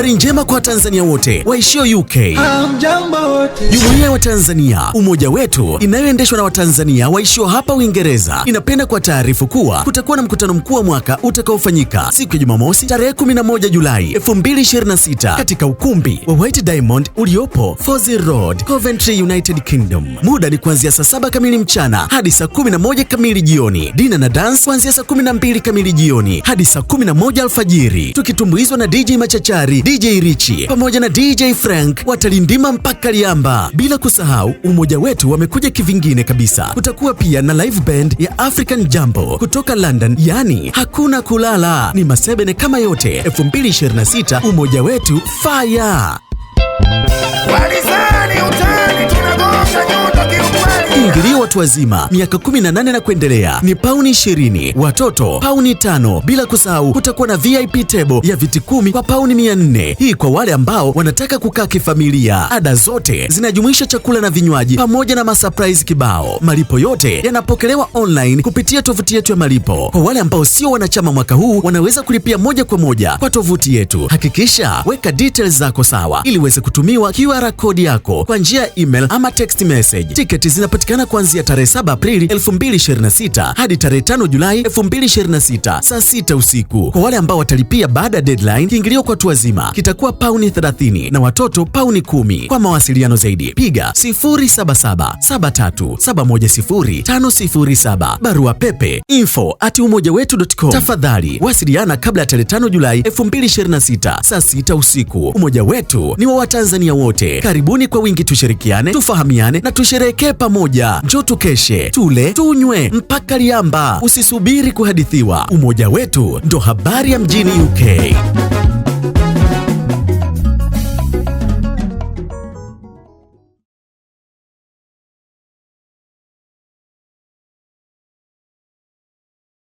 Habari njema kwa Watanzania wote waishio UK. Jumuiya ya Watanzania Umoja Wetu inayoendeshwa na Watanzania waishio hapa Uingereza inapenda kuwataarifu kuwa kutakuwa na mkutano mkuu wa mwaka utakaofanyika siku ya Jumamosi tarehe 11 Julai 2026 katika ukumbi wa White Diamond uliopo Foleshill Road, Coventry, United Kingdom. Muda ni kuanzia saa 7 kamili mchana hadi saa 11 kamili jioni. Dinner na dance kuanzia saa 12 kamili jioni hadi saa 11 alfajiri, tukitumbuizwa na DJ Machachari, DJ Richi pamoja na DJ Frank watalindima mpaka Liamba. Bila kusahau, Umoja Wetu wamekuja kivingine kabisa. Kutakuwa pia na live band ya African Jambo kutoka London, yani hakuna kulala, ni masebene kama yote. 2026 Umoja Wetu fire! Walizani utani, tunagonga nyundo kiukweli. Kiingilio watu wazima miaka 18 na kuendelea ni pauni 20, watoto pauni 5. Bila kusahau kutakuwa na VIP table ya viti 10 kwa pauni 400. Hii kwa wale ambao wanataka kukaa kifamilia. Ada zote zinajumuisha chakula na vinywaji pamoja na masurprise kibao. Malipo yote yanapokelewa online kupitia tovuti yetu ya malipo. Kwa wale ambao sio wanachama mwaka huu wanaweza kulipia moja kwa moja kwa tovuti yetu. Hakikisha weka details zako sawa ili uweze kutumiwa QR code yako kwa njia ya email ama text message. Tiketi zinapatikana kuanzia tarehe 7 Aprili 2026 hadi tarehe 5 Julai 2026 saa 6 usiku. Kwa wale ambao watalipia baada ya deadline, kiingilio kwa watu wazima kitakuwa pauni 30 na watoto pauni 10. Kwa mawasiliano zaidi piga 077 73 710 507, barua pepe info@umojawetu.com. Tafadhali wasiliana kabla ya tarehe 5 Julai 2026 saa 6 usiku. Umoja Wetu ni wa Watanzania wote. Karibuni kwa wingi, tushirikiane, tufahamiane na tusherehekee pamoja. Njoo tukeshe, tule, tunywe mpaka liamba. Usisubiri kuhadithiwa. Umoja Wetu ndo habari ya mjini UK.